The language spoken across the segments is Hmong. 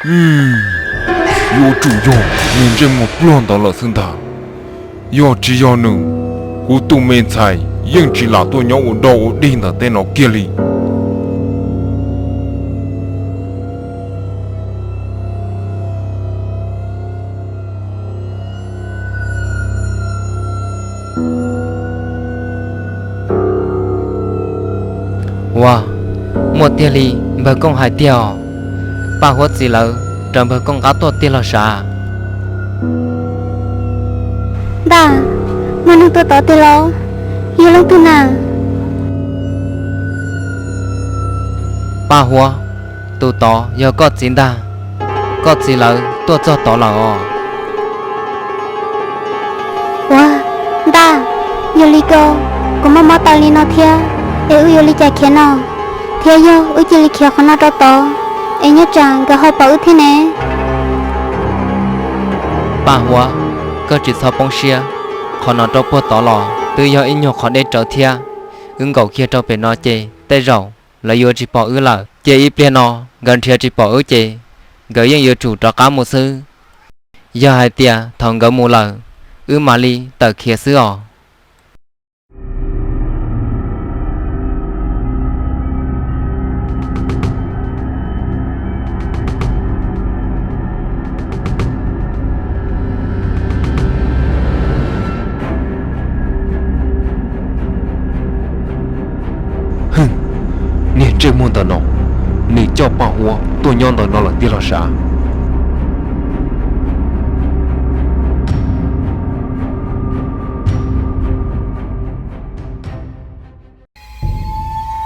Yuav tsum yog niag ntsej muag pluag ntawd lawm xwb ntag. Yog tsis yog nws, kuv tus me ntxhais yeej tsis lam tuaj nyob ua dog ua dig ntawm tej no kiag li. Ua, muaj tiag li npawg Kooj hais tiag os. Paj Huab txiv lawv raws npawg Kooj qab tuaj tiag los sav? Ntaj, muaj neeg tuaj tod tiag los? Yog leej twg na? Paj Huab, tus tod yog koj txiv ntag. Koj txiv lawv tuaj txog tod lawm os. Ua, Ntaj, yog li ko, kuv mob mob taw li no thiab, es wb yuav li cas khiav no? Thiab yog wb cia li khiav qhov no rau tod, es nyob tsam nkawd ho pom wb thiab ne. Paj Huab, koj tsis txhob poob siab, qhov no rau puag tod los twb yog ib nyuag qhov deb rawv thiab. Wb nkaum kiag rau pem no ces tej zaum lawv yuav tsis pom wb lawm. Ces ib pliag no nkawd nrhiav tsis pom wb ces nkawd yeej yuav tsum rov qab mus xwb. Yog hais tias thaum nkawd mus lawm, wb mam li tawm khiav xwb os. Hwj, niag ntsej muag ntawm no, nws coj Paj Huab tuaj nyob ntawm no lawm tiag los sav?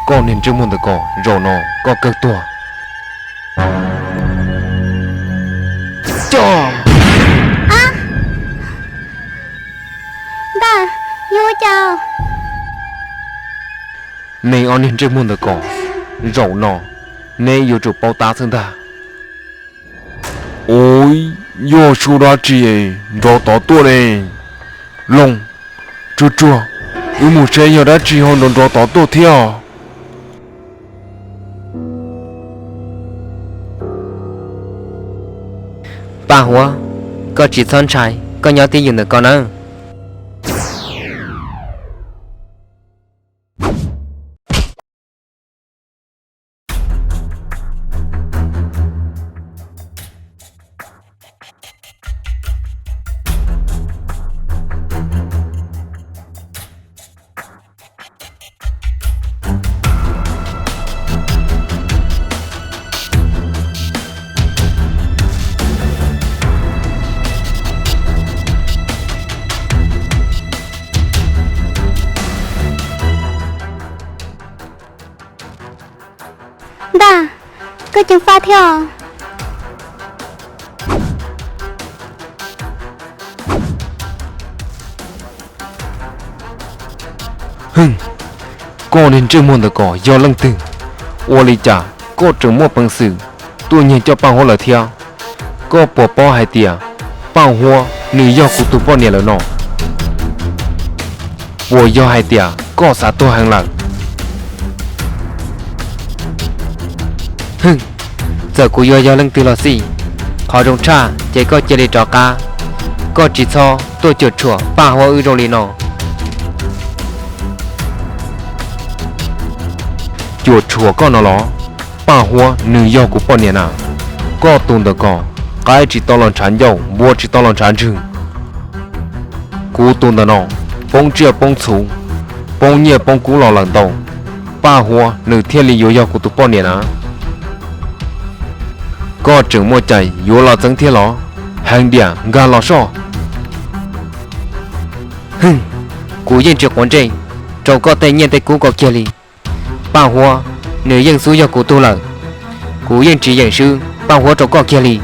Koj niag ntsej muag ntawm ko, zaum no koj kawg tuag. Coj! Ntaj, yog ua cas? Neb ob niag ntsej muag ntawm ko, zaum no neb yuav tsum paub tab xwb ntag. Ub, yog suab dab tsi nrov tod tuaj ne? Looj, Tsuag Tsuag, wb mus saib yog dab tsi ho nrov nrov tod tuaj thiab os. Paj Huab, koj tsis txhob ntshai, koj nyob twj ywm ntawm ko nawb. Ntaj, koj ceev faj thiab os. Hwj, koj niag ntsej muag ntawm ko yog leej twg? Ua li cas koj tseem muaj peev xwm tuaj nyiag coj Paj Huab lawm thiab? Koj puas paub hais tias Paj Huab nws yog kuv tus poj niam lawm no? Puas yog hais tias koj xav tuag heev lawm? Hwj, txawm kuv yuav yog leej twg los xij, qhov zoo tshaj ces koj cia li rov qab. Koj tsis txhob tuaj cuam tshuam Paj Huab wb zoo li no. Cuam tshuam koj no los? Paj Huab nws yog kuv poj niam na. Koj tus ntawm ko, qaib tsis tau los ntshav ncauj, npua tsis tau los ntshav ntswg. Kuv tus ntawm no, poob tsiaj poob txhuv, poob nyiaj poob kub los lawm ntau. Paj Huab nws thiaj li yuav yog kuv tus poj niam na. Koj tseem muaj cai yuav los txeeb thiab los? Heev diam, nkag los soj. Hwj, kuv yeej tsis quav ntsej rau koj tej nyiaj tej kub ko kiag li. Paj Huab nws yeej xub yog kuv tug lawm. Kuv yeej tsis yeem swb Paj Huab rau koj kiag li.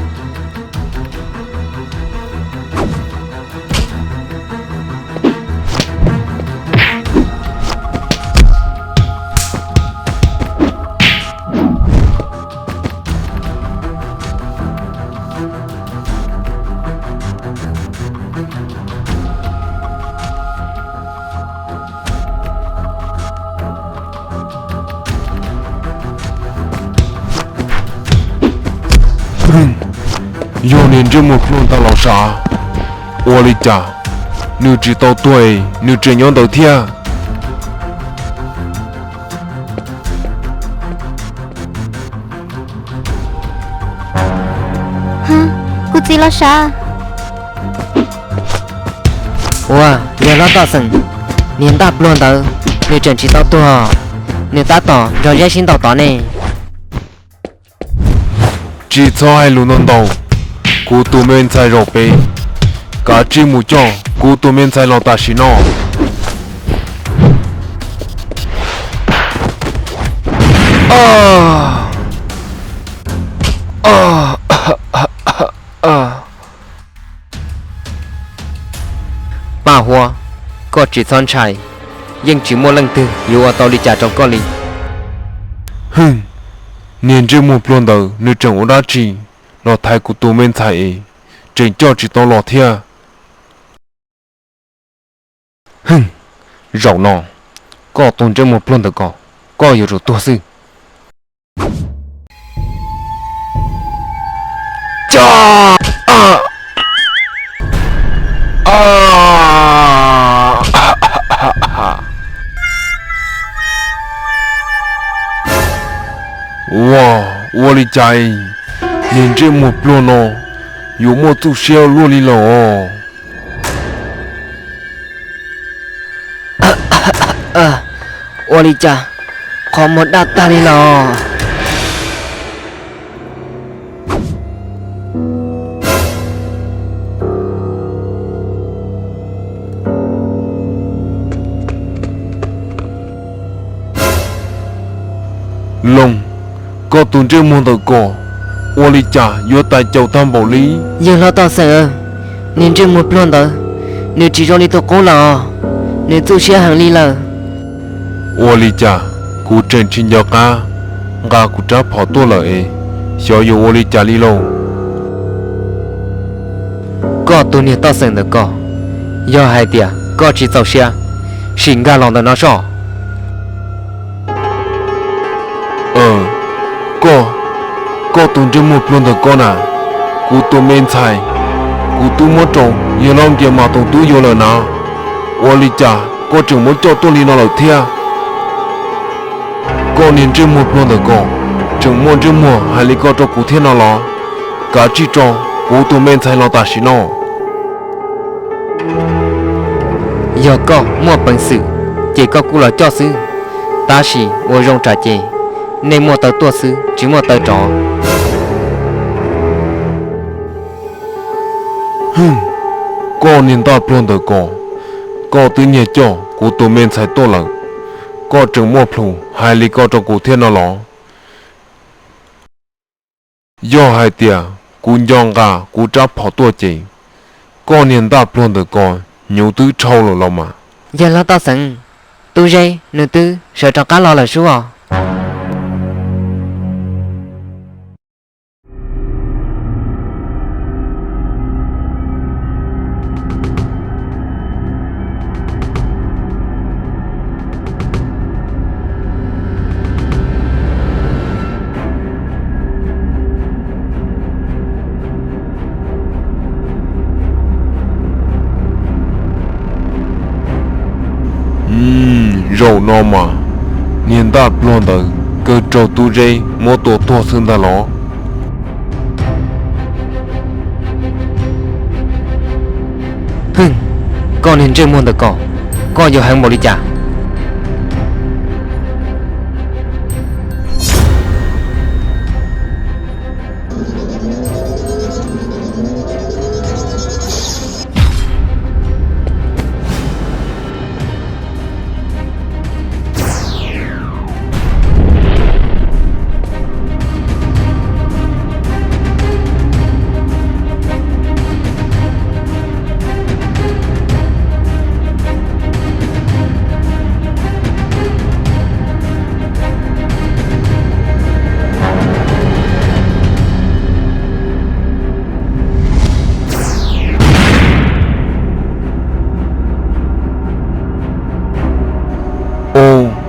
Yog niag ntsej muag pluag ntawd los sav, ua li cas nws tsis tau tuag es nws tseem nyob ntawd thiab? Kuv txiv los sav. Ua, yawg hlob Toj Xeem, niag ntaj pluag ntawd nws tseem tsis tau tuag, nws tab tom nrog Zeb sib ntaus tod ne. Tsis txhob hais lus ntau ntau, kuv tus me ntxhais zaum pem, kav tsij mus coj kuv tus me ntxhais los tam sim no. Paj Huab, koj tsis txhob ntshai, yeej tsis muaj leej twg yuav ua tau li cas rau koj li. Hwj, niag ntsej muag pluag ntawd nws tseem ua dab tsi los thaiv kuv tus me ntxhais es tseem coj tsis tau los thiab. Hwj, zaum no koj tus ntsej muag pluag ntawd ko, koj yuav tsum tuag xwb. Ua, ua li cas niag ntsej muag pluag no yuav muaj txuj siab luaj li lawm os? Ua li cas qhov muag daj tag li lawm? Loos, koj tus ntsej muag ntawm ko, ua li cas yuav tais caus tag npaum li? Yawg hlob Toj Xeem, niag ntsej muag pluag ntawd, nws tsis zoo li tus qub lawm os, nws txuj siab heev li lawm. Ua li cas kuv tseem tsis nco qab nqa kuv rab phom tuaj lawm es, xyov yuav ua li cas li lauj? Koj tus niag Toj Xeem ntawm ko, yog hais tias koj tsis txaus siab, sim nkag los ntawm no soj. Koj, koj tus ntsej muag pluag ntawm ko na, kuv tus me ntxhais, kuv twb muab rau yawg hlob Nkias Mas Toom Tub yuav lawm na, ua li cas koj tseem muab coj tuaj li no lawm thiab? Koj niag ntsej muag pluag ntawm ko, tseem muaj ntsej muag hais li ko rau kuv thiab no los? Kav tsij tso kuv tus me ntxhais los tam sim no. Yog koj muaj peev xwm, ces koj kuj los coj xwb, tab sis ua zoo tsam ces nej muaj taw tuaj xwb tsis muaj taw rov. Koj niag ntaj pluag ntawm ko, koj twb nyiag coj kuv tus me ntxhais tuaj lawm, koj tseem muaj plhus hais li ko rau kuv thiab no los? Yog hais tias kuv nco nqa kuv rab phom tuaj ces, koj niag ntaj pluag ntawm ko, hnyuv twb dhau lawm los mas. Yawg hlob Toj Xeem, Tub Zeb nws twb sawv rov qab los lawm sub os. Zaum no mas niag ntaj pluag ntawd kawg raug Tub Zeb muab tua tuag xwb ntag los. Hwj, koj niag ntsej muag ntawm ko, koj yuav heev npaum li cas?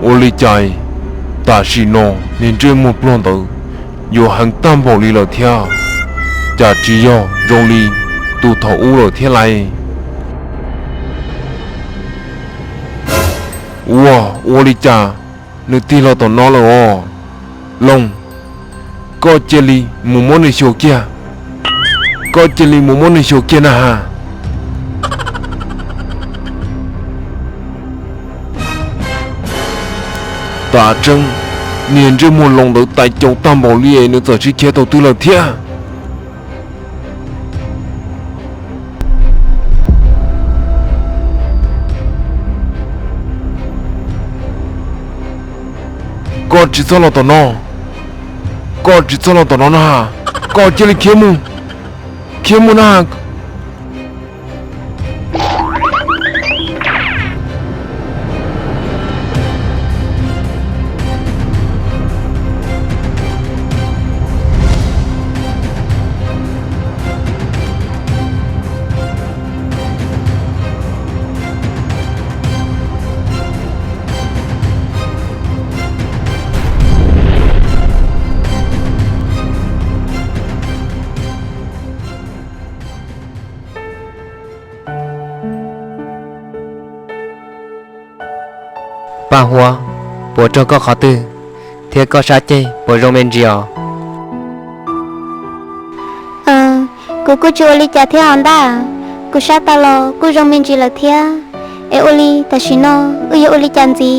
Ua li cas tam sim no niag ntsej muag pluag ntawd yuav heev tag npaum li lawm thiab? Cas tsis yog zoo li tus thaum ub lawm thiab lauj? Ua, ua li cas nws tig los tom no lawm os? Loos, koj cia li mus muab nws xyuas kiag. Koj cia li mus muab nws xyuas kiag na has. Tam tseeb, niag ntsej muag Loos ntawd tais caus tag npaum li es nws txawm tsis khiav thaum twg lawm thiab. Koj tsis txhob los tom no. Koj tsis txhob los tom no na has. Koj cia li khiav mus. Khiav mus na has. Paj Huab, puas raug koj qhov twg, thiab koj sab ceg puas zoo me ntsis os? Kuv kuj tsis ua li cas thiab os ntaj, kuv sab taw los kuj zoo me ntsis lawm thiab. Es ua li tam sim no wb yuav ua li cas ntxiv?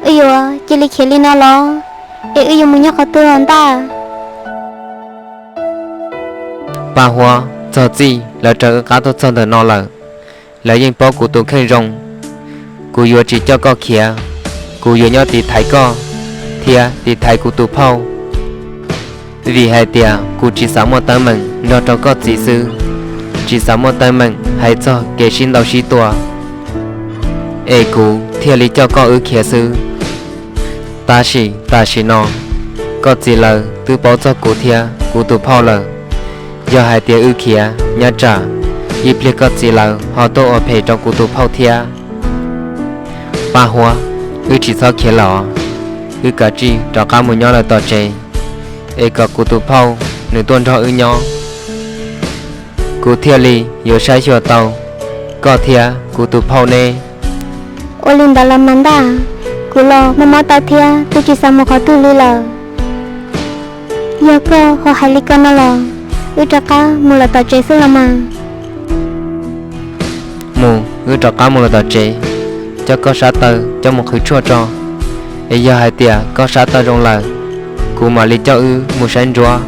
Wb yuav cia li khiav li no los, es wb yuav mus nyob qhov twg os ntaj? Paj Huab, txog txij lawv raws wb qab tuaj txog ntawm no lawm. Lawv yeej paub kuv tus kheej zoo. Kuv yuav tsis coj koj khiav. Kuv yuav nyob tiv thaiv koj thiab tiv thaiv kuv tus phauj, vim hais tias kuv tsis xav muaj teeb meem nrog rau koj txiv xwb, tsis xav muaj teeb meem hais txog kev sib ntaus sib tua, es kuv thiaj li coj koj wb khiav xwb. Tab sis tam sim no koj txiv lawv twb paub txog kuv thiab kuv tus phauj lawm. Yog hais tias wb khiav nyob tsam ib pliag koj txiv lawv ho tuaj ua phem rau kuv tus phauj thiab. Paj Huab, wb tsis txhob khiav lawm os. Wb kav tsij rov qab mus nyob lawm tom tsev, es kom kuv tus phauj nws tuaj nrog wb nyob, kuv thiaj li yuav saib xyuas tau koj thiab kuv tus phauj neb. Ua li ntawd los mas ntaj, kuv los mob mob taw thiab twb tsis xav mus qhov twg li lawm. Yog koj ho hais li ko no los, wb rov qab mus lawm tom tsev xwb los mas. Mus, wb rov qab mus lawm tom tsev, coj koj sab taw coj mus qhwv tshuaj tso, es yog hais tias koj sab taw zoo lawm, kuv mam li coj wb mus saib ntsuab.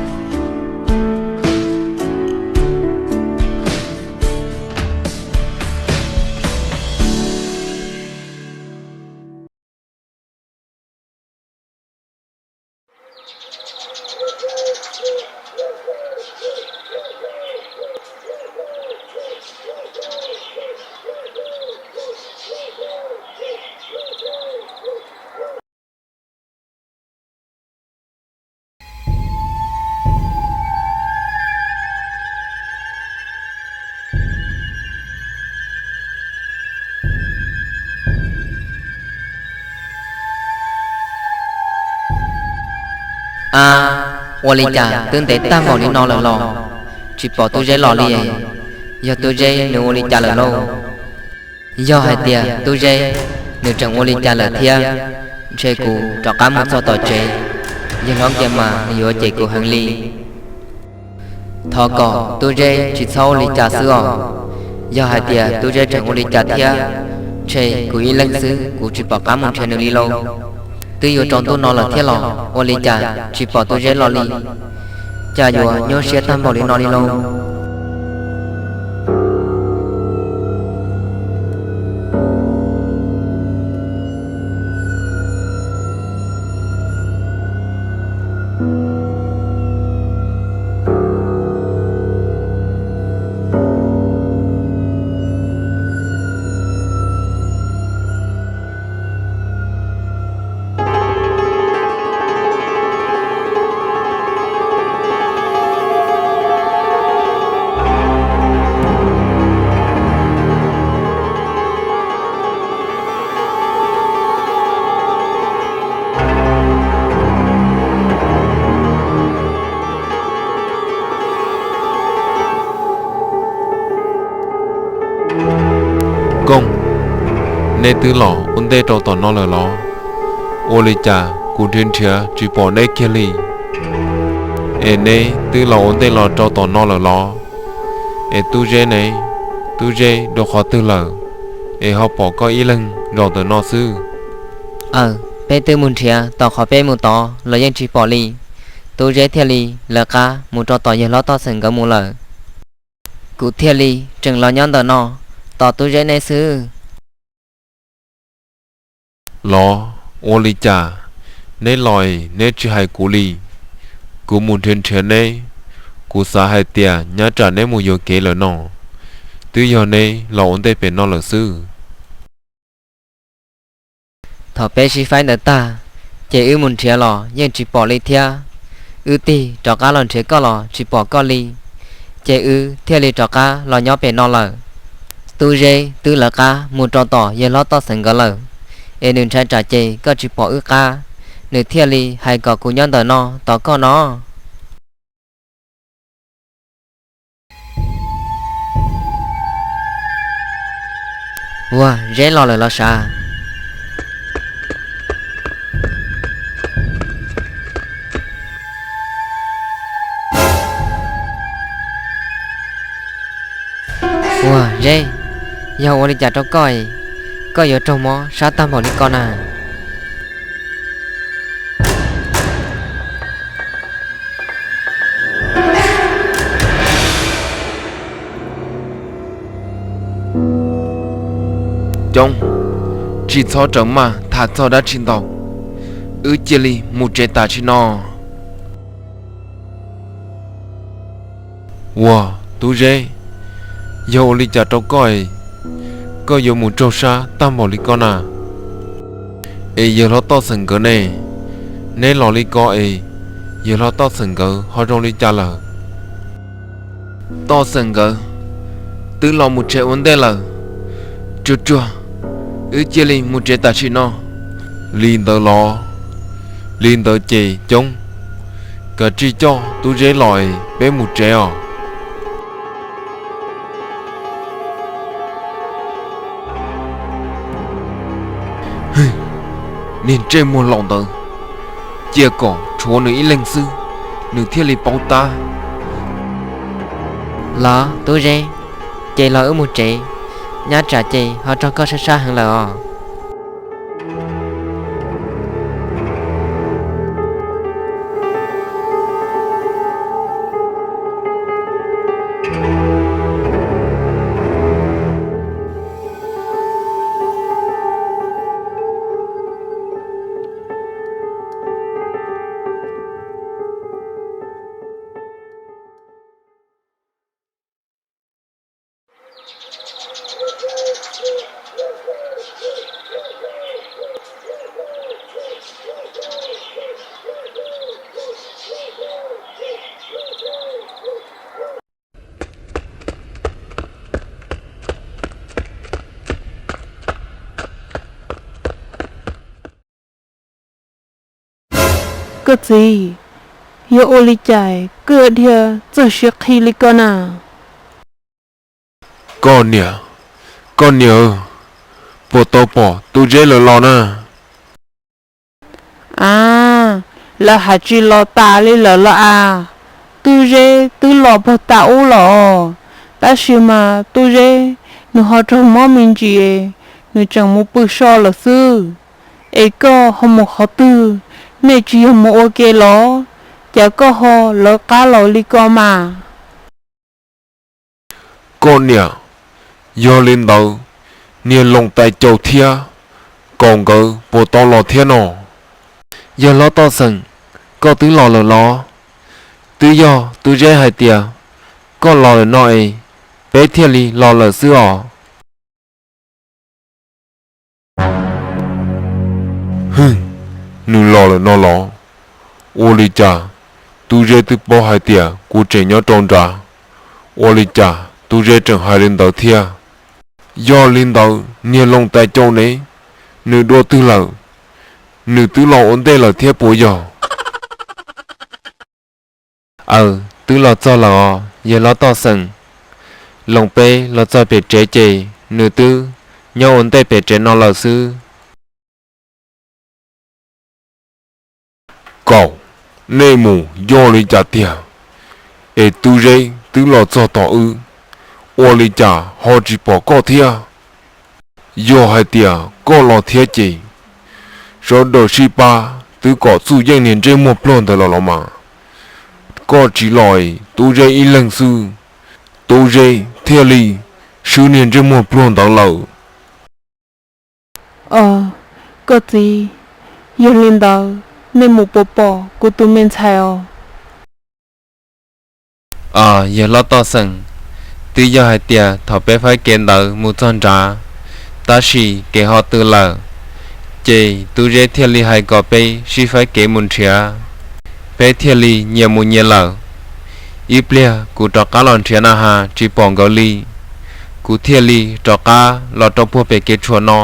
A, ua li cas twb ntev tag npaum li no lawm los tsis pom Tub Zeb los li? Yog Tub Zeb nws ua li cas lawm lauj? Yog hais tias Tub Zeb nws tseem ua li cas lawm thiab, ntshe kuv rov qab mus txog tom tsev, yawg hlob Nkias Mas nws yuav cem kuv heev li. Thov kom Tub Zeb tsis txhob ua li cas xwb os. Yog hais tias Tub Zeb tseem ua li cas thiab, ntshe kuv ib leeg xwb kuv tsis pom qab mus nrhiav nws li lauj. Twb yuav tsaus ntuj no lawm thiab los ua li cas tsis pom Tub Zeb los li? Cas yuav nyuaj siab tag npaum li no li lauj? Kooj, neb twb los ua ntej rau tom no lawm los? Ua li cas kuv nrhiav nrhiav tsis pom neb kiag li? Es neb twb los ua ntej los rau tom no lawm los? Es Tub Zeb ne? Tub Zeb dua qhov twg lawm es ho pom koj ib leeg zaum ntawm no xwb? Aws, peb twb mus nrhiav tom qhov peb mus tod los yeej tsis pom li. Tub Zeb thiaj li lawv qab mus rau tom yawg hlob Toj Xeem nkawd mus lawm. Kuv thiaj li tseem los nyob ntawm no tos Tub Zeb neb xwb. Los, ua li cas neb los es neb tsis hais kuv li? Kuv mus nrhiav nrhiav neb, kuv xav hais tias nyab tsam neb mus yuam kev lawm no, twb yog neb los ua ntej pem no lawm xwb. Thaum peb sib faib ntawd tag, ces wb mus nrhiav los yeej tsis pom li thiab. Wb tig rov qab los nrhiav koj los tsis pom koj li, ces wb thiaj li rov qab los nyob pem no lawm. Tub Zeb twb lawv qab mus rau tom yawg hlob Toj Xeem nkawd lawm, es nws ntshai tsam ces koj tsis pom wb qab, nws thiaj li hais kom kuv nyob ntawm no tos koj no. Ua, Zeb los lawm los sav? Ua, Zeb, yog ua li cas rau koj es koj yuav raug mob sab tag npaum li ko na? Coob, tsis txhob raws maj tham txog dab tsi ntau, wb cia li mus tsev tam sim no. Ua, Tub Zeb, yog ua li cas rau koj es koj yuav mus raug sab tag npaum li ko na? Es yawg hlob Toj Xeem nkawd ne? Neb los li ko es yawg hlob Toj Xeem nkawd ho zoo li cas lawm? Toj Xeem nkawd twb los mus tsev ua ntej lawm. Tsuag tsuag, wb cia li mus tsev tam sim no. Li ntawd los? Li ntawd ces Coob, kav tsij coj Tub Zeb los es peb mus tsev os. Niag ntsej muag laus ntawd, cia kom tshuav nws ib leeg xwb, nws thiaj li paub tab. Los Tub Zeb, ces los wb mus tsev, nyab tsam ces ho raug koj sab sab heev lawm os. Koj txiv, yog ua li cas koj yuav dhia txog siav qhi li ko na? Koj niam, koj niam, puas tau pom Tub Zeb lawm los na? A, lawv hais tsis los tas li lawm los as. Tub Zeb twb los puag ta ub los, tab sis mas Tub Zeb nws ho raug mob me ntsis, nws tseem mus pw so lawm xwb. Es koj ho mus qhov twg? Nej tsis yog mus ua ke los? Cas koj ho lawv qab los li ko mas? Koj niam, yog li ntawd niag Loos Tais Caus thiab Kaus nkawd puas tau los thiab no? Yawg hlob Toj Xeem, koj twb los lawm los? Twb yog Tub Zeb hais tias koj los lawm no es peb thiaj li los lawm xwb os. Hwj, nws los lawm no los? Ua li cas Tub Zeb twb paub hais tias kuv tseem nyob rau nrad? Ua li cas Tub Zeb tseem hais li ntawd thiab? Yog li ntawd niag Loos Tais Caus ne, nws dua twg lawm? Nws twb los ua ntej lawm thiab puas yog? Aws, twb los txog lawm os yawg hlob Toj Xeem. Loos peb los txog pem tsev ces nws twb nyob ua ntej pem tsev no lawm xwb. Kaum, nej mus yog li cas tiag, es Tub Zeb twb los txog tom wb, ua li cas ho tsis pom koj thiab? Yog hais tias koj los thiab ces sawv daws sib pab twb kom Txuj Yeej niag ntsej muag pluag ntawd los los mas, koj tsis los es Tub Zeb ib leeg xwb, Tub Zeb thiaj li swb niag ntsej muag pluag ntawd lawm. Os, koj txiv, yog li ntawd nej mus puas pom kuv tus me ntxhais os? Os, yawg hlob Toj Xeem, twb yog hais tias thaum peb faib kev ntawd mus txog nrad, tab sis kev ho tw lawm, ces Tub Zeb thiaj li hais kom peb sib faib kev mus nrhiav, peb thiaj li nyias mus nyias lawm. Ib pliag kuv rov qab los nrhiav na has tsis pom nkawd li, kuv thiaj li rov qab los rau puag pem kev tshuam no,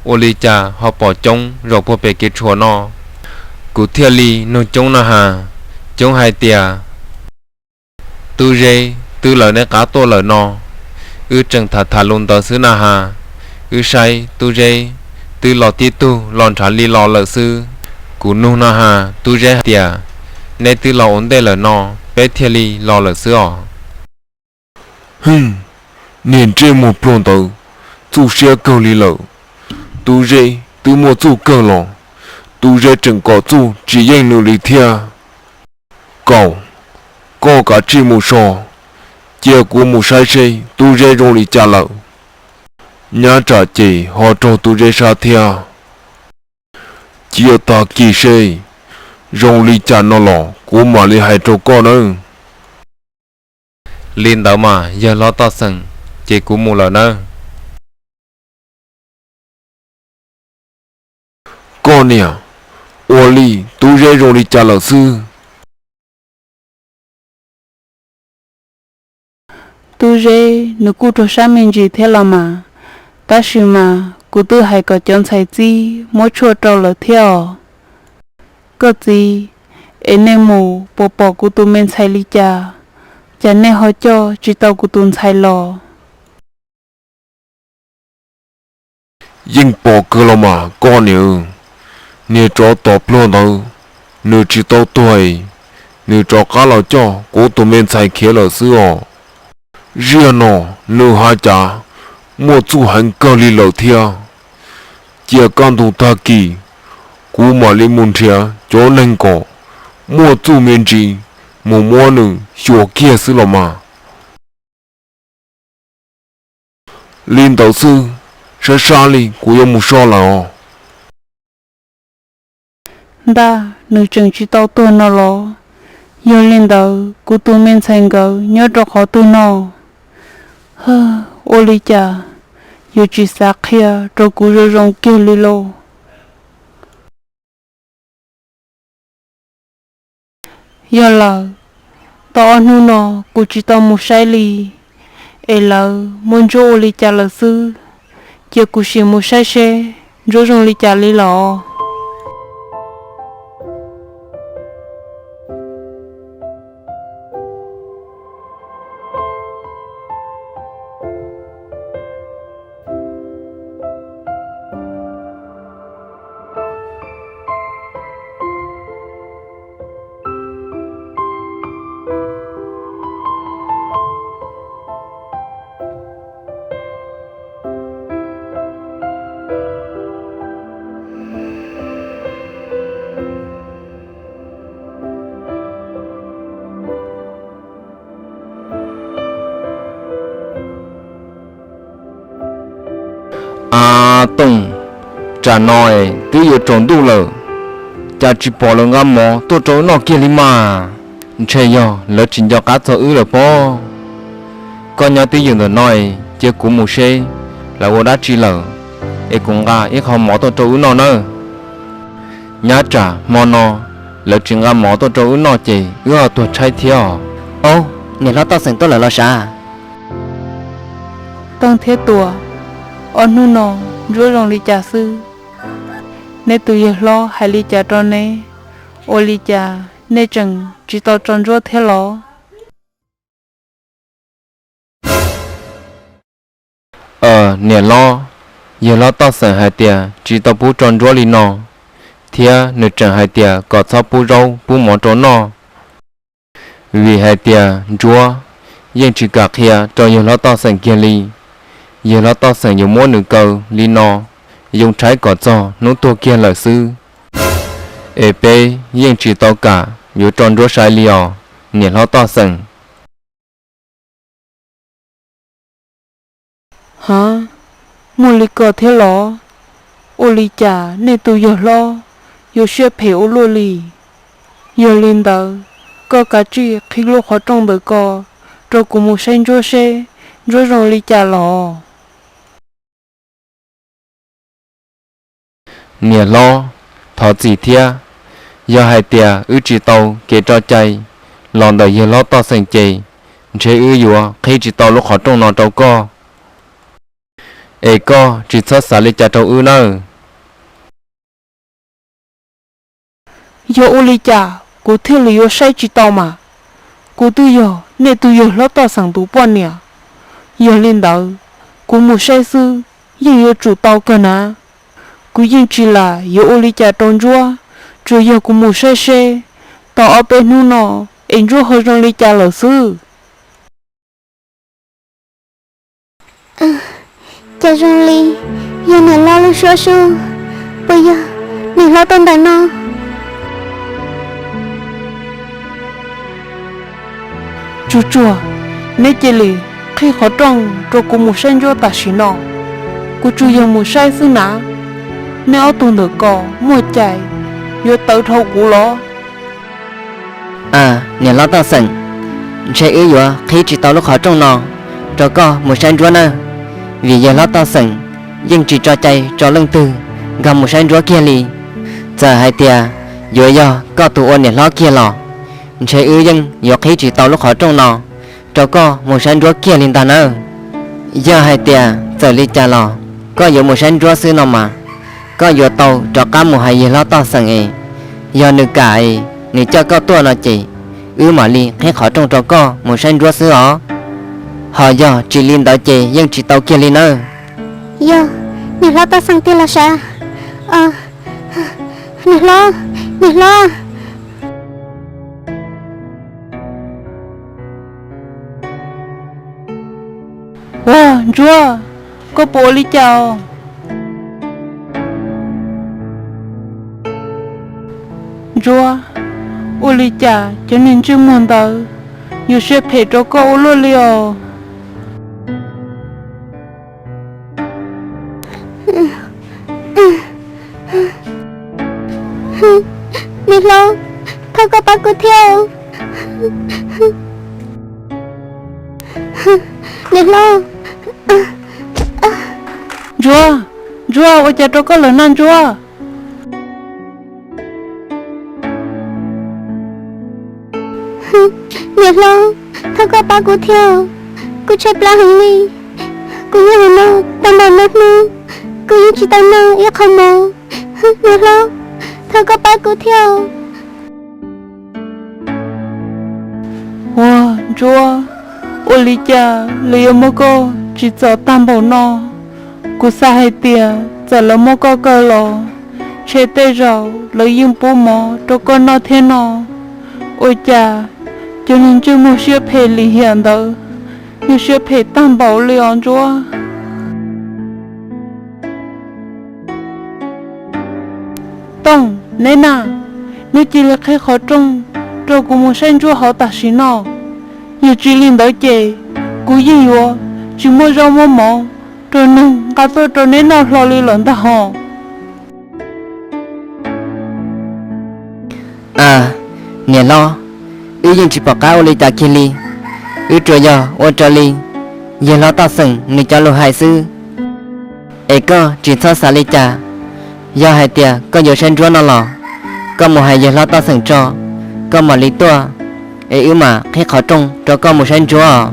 ua li cas ho pom Coob zaum puag pem kev tshuam no. Kuv thiaj li nug Coob na has, Coob hais tias, Tub Zeb twb lawv neb qab tuaj lawm no. Wb tseem tham tham lus ntawd xwb na has, wb saib Tub Zeb twb los tib tug los nrad li los lawm xwb. Kuv nug na has Tub Zeb hais tias, neb twb los ua ntej lawm no, peb thiaj li los lawm xwb os. Hwm, niag ntsej muag pluag ntawd txuj siab kawg li lawm. Tub Zeb twb muaj txuj kawg los Tub Zeb tseem kom Txuj tsis yeej nws li thiab. Kaum, koj kav tsij mus so, cia kuv mus saib seb Tub Zeb zoo li cas lawm. Nyab tsam ces ho raug Tub Zeb sab thiab. Cia tag kis seb zoo li cas no los kuv mam li hais rau koj nawb. Li ntawd mas yawg hlob Toj Xeem, ces kuv mus lawm nawb. Koj niam, ua li Tub Zeb zoo li cas lawm xwb? Tub Zeb nws kuj raug sab me ntsis thiab los mas, tab sis mas kuv twb hais kom cov ntxhais txib muab tshuaj rau lawm thiab os. Koj txiv, es nej mus puas pom kuv tus me ntxhais li cas, cas nej ho coj tsis tau kuv tus ntxhais los? Yeej pom kawg los mas koj niam, niag tsov tom pluag ntawd, nws tsis tau tuag, nws rov qab los coj kuv tus me ntxhais khiav lawm xwb os. Ziag no nws hais cas muaj txuj heev kawg li lawm thiab. Cia kaj ntug tag kis, kuv mam li mus nrhiav cov neeg kom muaj txuj me ntsis mus muab nws xyuas kiag xwb los mas. Li ntawd xwb, sab sab li kuv yuav mus so lawm os. Ntag, nws tseem tsis tau tuag no los? Yog li ntawd kuv tus me ntxhais nkawd nyob rau qhov twg no? Ua li cas yuav tsis xav qhia rau kuv zoo zoo kiag li lauj? Yog lawm, tau ob hnub no kuv tsis tau mus saib li, es lawv muab Ntsuab ua li cas lawm xwb. Cia kuv sim mus saib seb Ntsuab zoo li cas li los. A Tooj, tsam no es twb yuav tsaus ntuj lawm, cas tsis pom lawv nqa mov tuaj rau wb noj kiag li mas? Ntshe yog lawv tsis nco qab txog wb lawm pob. Koj nyob twj ywm ntawm no es cia kuv mus seb lawv ua dab tsi lawm, es kuv nqa ib qho mov tuaj rau wb noj nawb. Nyab tsam hmo no lawv tsis nqa mov tuaj rau wb noj ces wb ho tuag tshaib thiab os. Aub, niam hlob Toj Xeem tuaj lawm los sav? Tooj thiab Tuam, ob hnub no Ntsuab zoo li cas xwb? Neb tus yawg hlob hais li cas rau neb? Ua li cas nej tseem tsis tau tso Ntsuab thiab los? Niam hlob, Yawg hlob Toj Xeem hais tias tsis tau pub tso Ntsuab li no, thiab nws tseem hais tias kom txhob pub zaub pub mov rau noj, vim hais tias Ntsuab yeej tsis kam qhia rau yawg hlob Toj Xeem kiag li. Yawg hlob Toj Xeem yuav muab nws kaw li no, yoo tshaib kom txog hnub tuag kiag lawm xwb. Es peb yeej tsis tau kam yuav tso Ntsuab saib li os, niam hlob Toj Xeem. Ha, muaj li ko thiab los? Ua li cas nej tus yawg hlob yuav siab phem ua luaj li? Yog li ntawd, koj kav tsij qhib lub qhov rooj ntawm ko rau kuv mus saib Ntsuab seb Ntsuab zoo li cas los. Niam hlob, thov txim thiab. Yog hais tias wb tsis tau kev tso cai los ntawm yawg hlob Toj Xeem ces ntshe wb yuav qhib tsis tau lub qhov rooj no rau koj. Es koj tsis txhob xav li cas rau wb nawb. Yog ua li cas kuv thiaj li yuav saib tsis tau mas? Kuv twb yog nej tus yawg hlob Toj Xeem tus poj niam. Yog li ntawd, kuv mus saib xwb yeej yuav tsum tau kawg na. Kuv yeej tsis lam yuav ua li cas rau Ntsuab, tsuas yog kuv mus saib seb tau ob peb hnub no es Ntsuab ho zoo li cas lawm xwb. Cas zoo li yog niam hlob lub suab sub, puas yog niam hlob tuaj ntawm no? Tsuag tsuag, neb cia li qhib qhov rooj rau kuv mus saib Ntsuab tam sim no. Kuv tsuas yog mus saib xwb na. Neb ob tug ntawm ko muaj cai yuav tawv dhau kuv los? Niam hlob Toj Xeem, ntshe wb yuav qhib tsis tau lub qhov rooj no rau koj mus saib Ntsuab nawb, vim yawg hlob Toj Xeem yeej tsis tso cai tso leej twg nkag mus saib Ntsuab kiag li. Txawm hais tias yuav yog koj tus ua niam hlob kiag los ntshe wb yeej yuav qhib tsis tau lub qhov rooj no rau koj mus saib Ntsuab kiag li ntag nawb. Yog hais tias txawm li cas los koj yuav mus saib Ntsuab xwb no mas, koj yuav tau rov qab mus hais yawg hlob Toj Xeem es, yog nws kam es nws coj koj tuaj no ces wb mam li qhib qhov rooj rau koj mus saib Ntsuab xwb os. Ho yog tsis li ntawd ces yeej tsis tau kiag li nawb. Yog niam hlob Toj Xeem tiag los sav? Niam hlob, niam hlob. Ua, Ntsuab, koj puas ua li cas os? Ntsuab, ua li cas cov niag ntsej muag ntawd yuav siab phem rau koj ua luaj li os? Niam hlob, thov koj pab kuv thiab. Niam hlob. Ntsuab, Ntsuab, ua cas rau koj lawm na Ntsuab? Niam hlob, thov koj pab kuv thiab, kuv tshaib plab heev li. Kuv nyob hauv no tau npaum no hnub, kuv yeej tsis tau noj ib qho mov. Niam hlob, thov koj pab kuv thiab. Ua, Ntsuab, ua li cas lawv yuav muab koj tsim txom tag npaum no? Kuv xav hais tias txawm lawv muab koj kaw los, ntshe tej zaum lawv yeej pub mov rau koj noj thiab no. Ua cas cov niag ntsej muag siab phem lim hiam ntawd yuav siab phem tag npaum li os Ntsuab? Tooj, Neb na, neb cia li qhib qhov rooj rau kuv mus saib Ntsuab hauv tam sim no. Yog tsis li ntawd ces kuv yeej yuav tsis muab zaub muab mov rau neeg nqa tuaj rau neb noj hlo li lawm ntag hos. Niam hlob, wb yeej tsis pom qab ua li cas kiag li. Wb tsuas yog ua raws li yawg hlob Toj Xeem nws cov lus hais xwb. Es koj tsis txhob xav li cas. Yog hais tias koj yuav saib Ntsuab no los, koj mus hais yawg hlob Toj Xeem tso, koj mam li tuaj, es wb mam qhib qhov rooj rau koj mus saib Ntsuab os.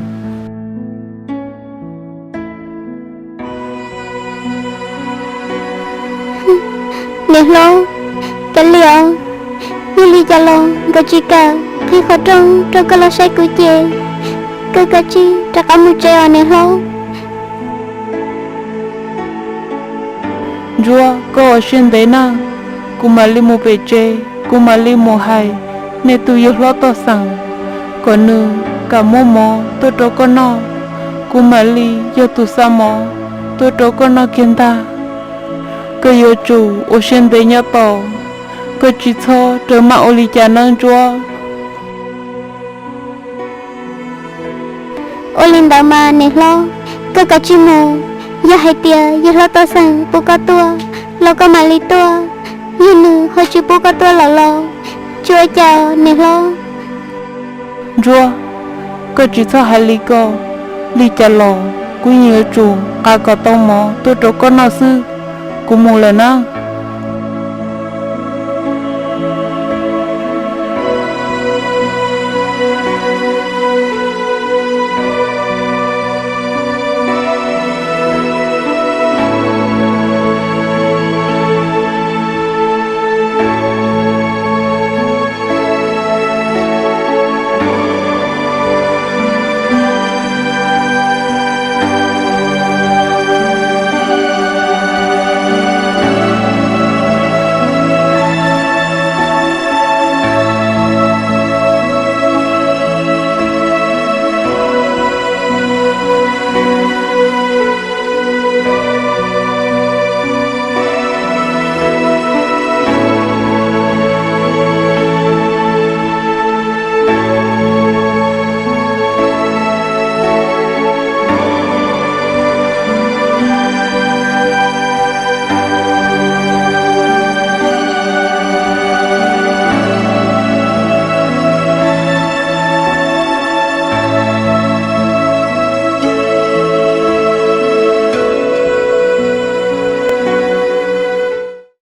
Niam hlob, kav liam os, yog li cas los nkawd tsis kam qhib qhov rooj rau koj los saib kuv ces koj kav tsij rov qab mus tsev os niam hlob. Ntsuab, koj ua siab ntev nawb, kuv mam li mus pem tsev, kuv mam li mus hais nej tus yawg hlob Toj Xeem kom nws kam muab mov tuaj rau koj noj, kuv mam li yog tus xa mov tuaj rau koj noj kiag ntag. Koj yuav tsum ua siab ntev nyob tos, koj tsis txhob rawm maj ua li cas nawb Ntsuab. Ua li ntawd mas niam hlob, koj kav tsij mus. Yog hais tias yawg hlob Toj Xeem pub koj tuaj los koj mam li tuaj, yog nws ho tsis pub koj tuaj lawm los tsis ua cas niam hlob. Ntsuab, koj tsis txhob hais li ko, li cas los kuv yeej yuav tsum nqa kom tau mov tuaj rau koj noj xwb. Kuv mus lawm na.